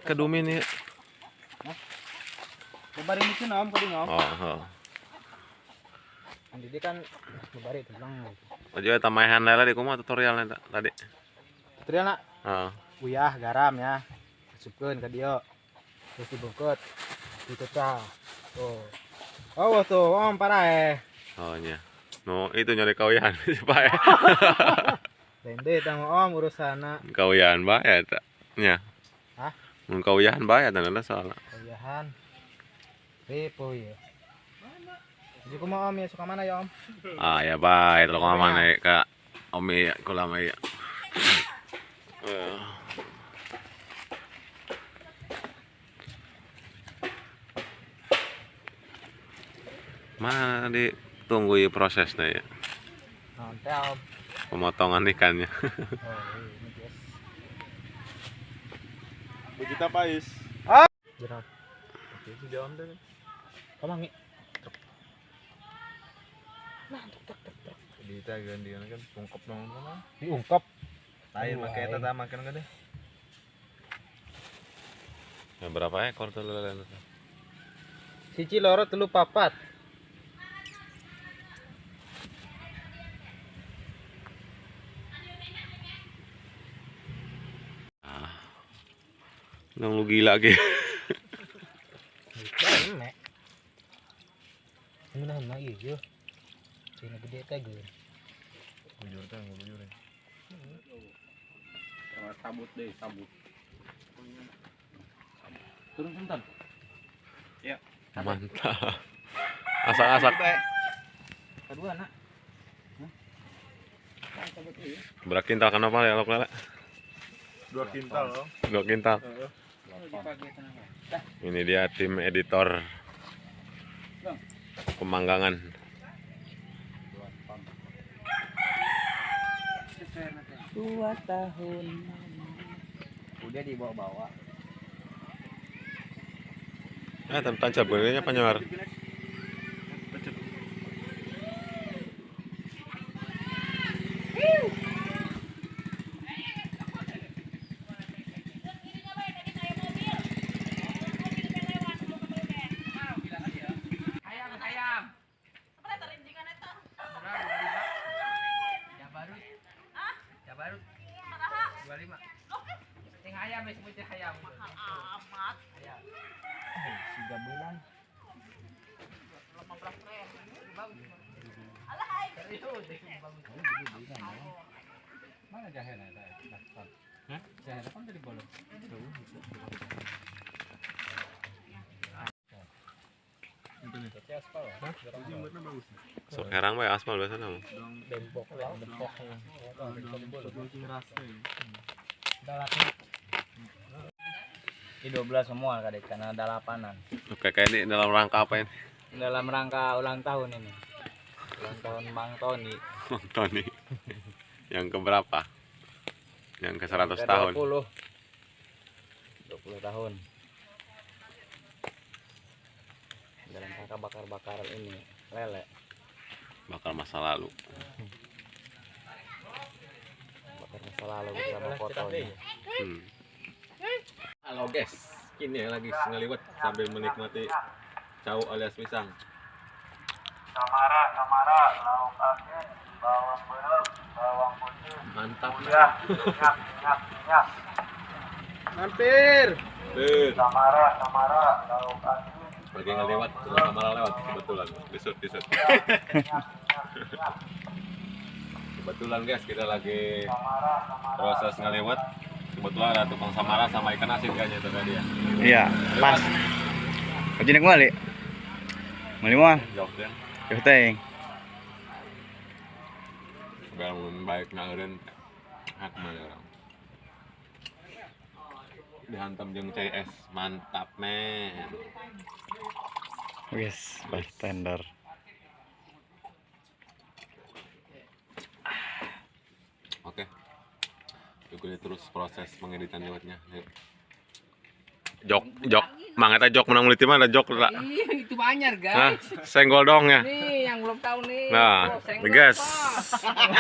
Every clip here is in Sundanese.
Kedumin ya. Babari mungkin om, kau om. Oh. Jadi kan babari tulang. Aja eta maehan lele di kumaha tutorialnya tadi. Tutorial nak. Heeh. Uyah garam ya. Masukkeun ka dieu. Terus dibungkut. Dikecah. Tuh. Oh tuh, om parah. Oh nya. No, itu nyari kauyahan si Pak. Lende tang om urusana. Kauyahan bae eta. Nya. Hah? Mun kauyahan bae eta na soalna. Kauyahan. Ripo ya. Jadi kumaha om ya suka mana ya om? Ah ya bae, tolong mana ka om ya kula mah ya. Mana ditunggu ya prosesnya ya? Nanti om. Pemotongan ikannya. Oh, ini guys. Begitu pais. Ah. Jerap. Itu jam deh. Kamu ngi. Nah, tek tek tek. Di gantian kan ungkep dong kan. Diungkep. Lain make eta tah makan kan deh. Ya, berapa ekor tuh lele? 1, 2, 3, 4. Ah. Nang lu gila gitu. Nah, iya. Sini gede teh gue. Bujur teh, bujur. Sabut deh, sabut. Turun sebentar. Ya. Mantap. Asak-asak. Kedua, nak. Berapa kintal kenapa ya lok lele? 2 kintal loh. 2 kintal. Ini dia tim editor pemanggangan. 2 tahun udah dibawa-bawa. Ah, tancap bolehnya penyewar. Mana jahena eta? Hah? Jahena kan dari bolong. Sok herang bae aspal biasana mah. Dempok lah, dempok. Ini 12 semua kadek karena ada 8-an. Oke, kayak ini dalam rangka apa ini? Dalam rangka ulang tahun ini. Ulang tahun Bang Tony. Bang Tony. Yang keberapa? Yang ke 100 tahun. 20 tahun. Dalam rangka bakar-bakar ini lele. Bakar masa lalu. Bakar masa lalu bersama fotonya. Halo guys, kini lagi ngeliwet sambil menikmati cau alias pisang. Samara, samara, lauk asin, bawang beureum, bawang putih. Mantap. Minyak, minyak, minyak, minyak. Mampir. Samara, samara, lauk asin. Lagi ngelewat, samara lewat kebetulan. Disut, disut. Kebetulan guys, kita lagi proses ngelewat. Kebetulan ada tukang samara sama ikan asin kayaknya itu tadi ya. Iya, pas. Kajian kembali. Mali mah. Jauh teh. Jauh teh. Bangun baik ngeureun hak mah orang. Dihantam jeung CS, mantap men. Yes, bartender. Oke. Ikuti terus proses pengeditan lewatnya. Jok, jok. Mang eta jok menang meuli mah ada jok lah. Iya, itu banyak, Nah, guys. senggol dong ya. Nih, yang belum tahu nih. Nah, Oh, senggol, guys. Pak.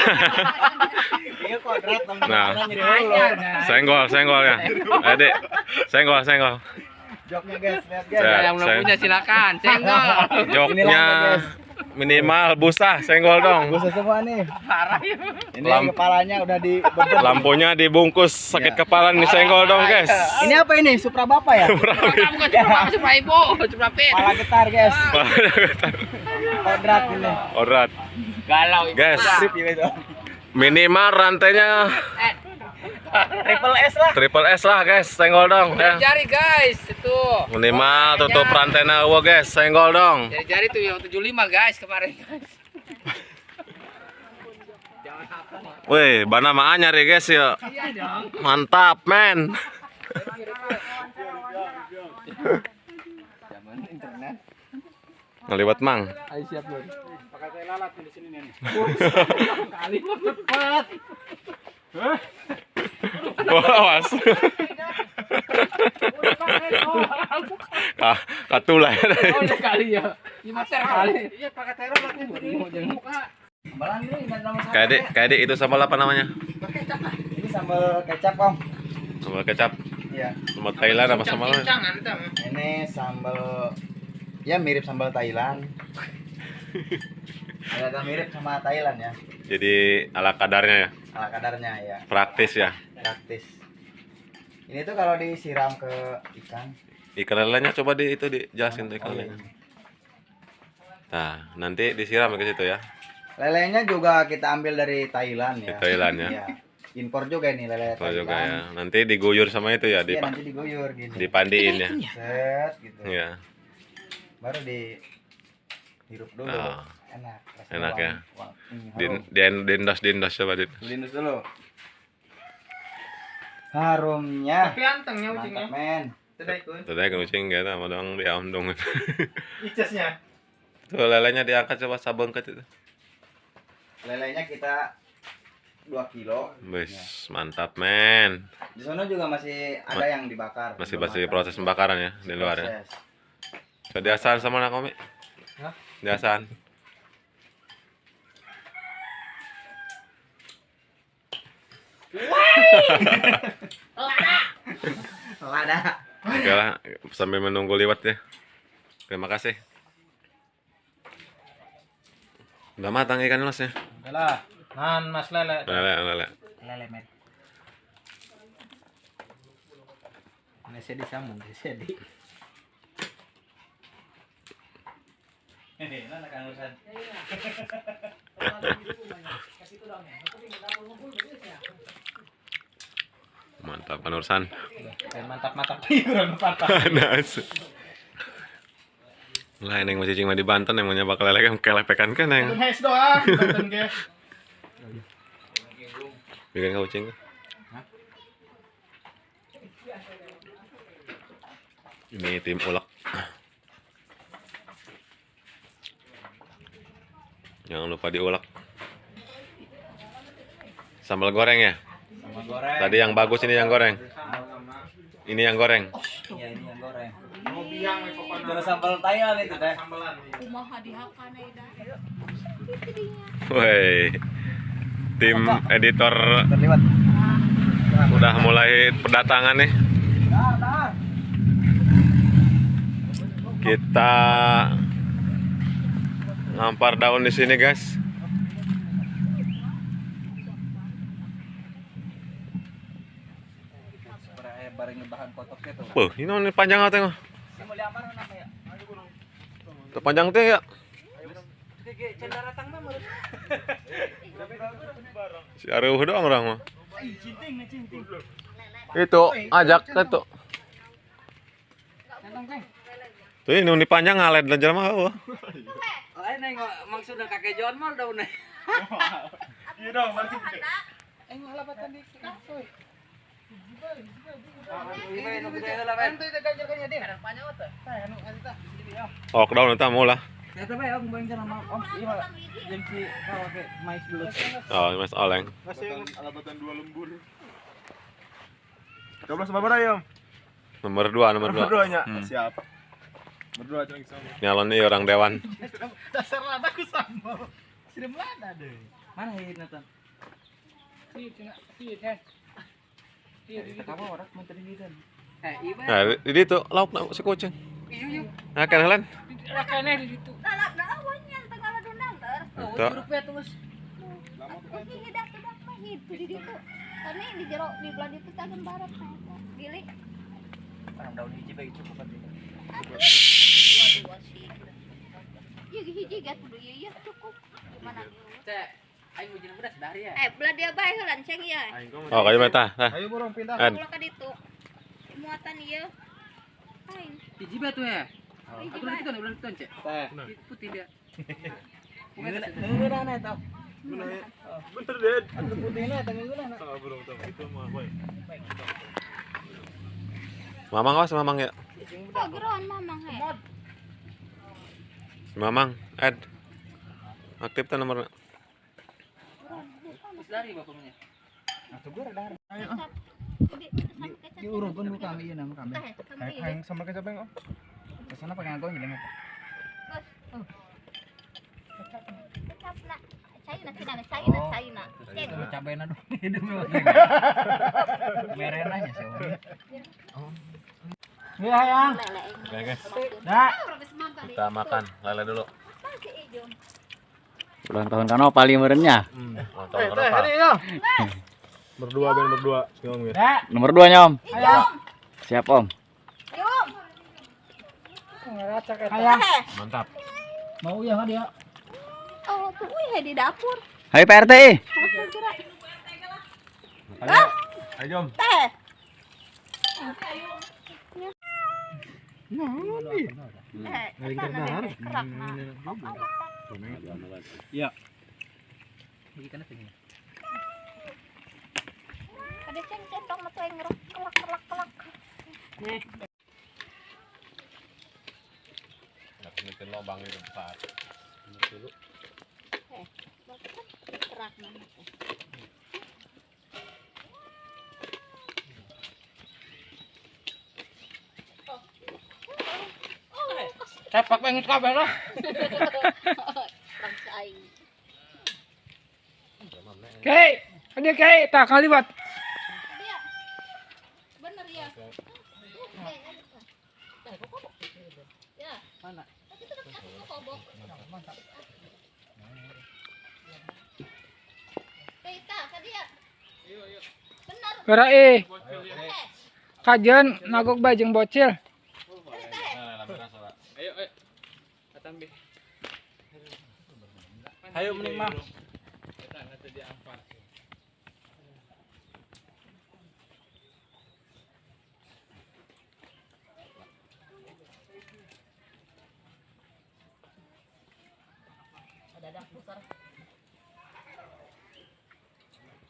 Iya kodrat Nah. Anyar, guys. Senggol, senggol ya. Adik, senggol, senggol. Joknya guys, lihat guys. Ya, Yang belum punya silakan, senggol. Joknya minimal busa, senggol dong. Busa semua nih. Parah ya. Ini kepalanya udah di Lampunya dibungkus, sakit kepala nih senggol dong, guys. Ini apa ini? Supra Bapak ya? Bukan, bukan, Supra, Supra Ibu, Supra Pit. Kepala getar guys. Kodrat ini. Orat. Galau ibu. Guys. Sip ya itu. Minimal rantainya Triple S lah. triple S lah, guys. Senggol dong ya. Jari guys, itu. Minimal tutup rantainya eueuh, guys. Senggol dong. Jari-jari tuh yang 75 guys kemarin guys. Wih, bana mah anyar ya, guys ya. Iya dong. Mantap, men. Zaman internet. Ngeliwat, Mang. Ayo siap, Lur. Pakai tai lalat di sini nih. Kali mah cepet. Wah, awas. Katulai. Oh, udah kali ya. 5 ter kali. Iya, pakai tai lalat nih. Sambalan ini ikan sama Kayak dek, itu sambal apa namanya? Ini sambal kecap, Om. Sambal kecap. Iya. Sambal Thailand apa sambal? Ini sambal ya mirip sambal Thailand. Agak mirip sama Thailand ya. Jadi ala kadarnya ya. Ala kadarnya ya. Praktis ya. Praktis. Ini tuh kalau disiram ke ikan. Ikan lelenya coba di itu dijelasin tuh ikan lelenya. Nah, nanti disiram ke situ ya. Lelenya juga kita ambil dari Thailand ya. Di Thailand ya. Iya. Impor juga ini lele Impor Thailand. juga ya. Nanti diguyur sama itu ya, Iya, nanti diguyur gini. Dipandiin ya. Set gitu. Iya. Baru dihirup dulu. Nah. Enak. Rasanya Enak ya. Dindos coba dit. Dindos dulu. Harumnya. Tapi antengnya ucingnya. Mantap, men. Tadi kan ucing gitu sama dong diamdung. Icesnya. Tuh lelenya diangkat coba sabengket itu. Lelenya kita 2 kilo. Wis, ya. Mantap, men. Di sana juga masih ada yang dibakar. Masih proses pembakaran ya di luar ya. So, diasahan sama Nakomi? Hah? Diasahan. Lada. Oke lah, sambil menunggu liwat ya. Terima kasih. Udah matang ikan mas ya? Udah lah. Nan mas lele. Lele, lele. Lele men. Ini saya disambung, saya di. Mana kan urusan? Mantap kan urusan. Mantap-mantap mantap. Panas. Lah neng masih cing mah di Banten emangnya bakal lele kelepekan kan neng. Hes doang Banten ge. Bikin kau cing. Ini tim ulek. Jangan lupa diulek. Sambal goreng ya? Sambal goreng. Tadi yang bagus ini yang goreng. Ini yang goreng. Iya, ini yang goreng. Itu sambal Thailand itu teh. Woi. Tim editor udah mulai pendatangan nih. Kita ngampar daun di sini, guys. Wah, ini panjang apa tengok? Panjang teh ya? Si aruh doang orang mah. Itu ajak itu. Tuh ini undi panjang ngalet dan jelema eueuh. Oh, nengok maksudnya kakek John mah daunnya. Iya dong, balik. Ngalapatan di kasoy. Oh, daun eta mau lah. Oh, mas oleng. Alabatan 2 lembur. 12 babara ya, Om? Nomor 2, nomor 2. Nomor 2 nya. Siap. Nomor 2 cenah sama. Nyalon nih orang dewan. Dasar lada ku sambal. Sirim lada deh. Mana ieu Nathan? Ieu cenah, ieu teh. Ieu di Kamu orang menteri gitu. Eh, ieu Nah, di ditu laukna si kucing. Ieu ieu. Nah, kan helan. Rakane di ditu. Lalap awalnya tengah ladundang ter. Tuh. Grup terus. Ini dah tuh dah mah itu di ditu. Karena di jero di belah ditu teh barat eta. Gili. Daun hiji bae cukup atuh. Dua sih. Ieu hiji ge kudu ieu ieu cukup. Gimana Teh, aing ujina beras dari ya. Eh, belah dia bae heulan ceng ieu. Oh, kayu mata. Tah. Ayo burung pindah. Ulah ka ditu. Muatan ieu. Aing. Hiji bae tuh ya. Hiji Atuh bae. itu ulah itu cek. Teh. Putih dia. Ngeunah eta. Bener, Ded. Atuh putihna eta ngeunah. Salah belum tahu itu mah boy. Mamang awas mamang ya. Oh, geroan mamang he. Mamang, Ed. Aktif tuh nomornya. Terus dari bapaknya. Atuh gua rada. Diurungkeun ku kami ieu nama kami. Hayang sambal kecap yang, Om. Kesana pakai ngagong jeleng eta. Kecap na. Caina cina caina caina. Ceng. Cabena dong hidup mah. Merenahnya sih. Iya, hayang. Oke, guys. Dah. Kita makan lele dulu. Ulang tahun kan paling merenya. Ulang tahun kenapa? Berdua ben berdua. Om ya. Dah. Nomor 2 nya, Om. Siap, Om. Hayang. Mantap. Mau ya kan dia? Oh, tuh wih di dapur. Hai Pak RT. Ayo. Ayo, Jom. Teh. Iya. Bagi kana teh. Ada ceng centong mah tuh ngerok kelak kelak kelak. Harus bikin lubang itu besar. Dulu. Kerak mana teh. Cepak pengen kabeh lah. Bangsa aing. Kai, ada kai tak kaliwat. Dia. Bener ya. Ya. Mana? Tapi itu kan aku kobok. Keita, ka dia. Bener. Geura eh. Kajeun nagok bae jeung bocil. Ayo, ayo. Atambi. Ayo mending Mang. Eta nanti diampar.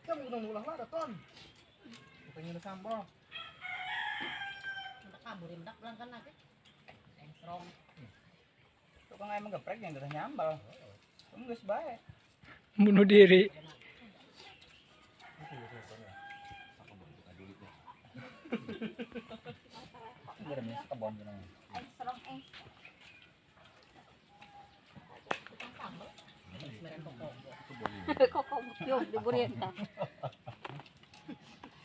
Kamu udah ulah lah ton. Pengen sambal. Tukang ayam geprek yang udah nyambal. Kamu geus bae. Bunuh diri. Geureuh kebon cenah. Aing serong eh. Koko yo diburian teh.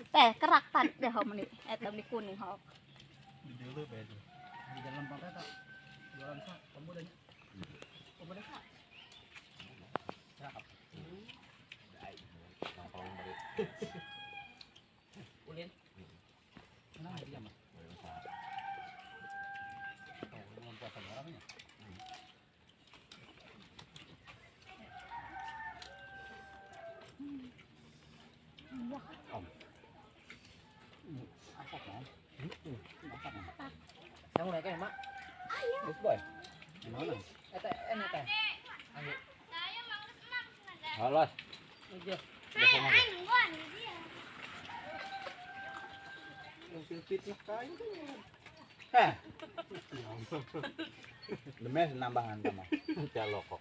Teh kerak tadi deh ho meni eta meni kuning ho. Di dalam pakai tak? Jualan sak, pemudanya. Pemuda sak. Ulin. Nah, dia mah. Kamu naik mak. Geus boy. Gimana? Eta enak teh. Alas. Iya. Aing nungguan di dia. Heh. Demes nambahan sama. Jalokok.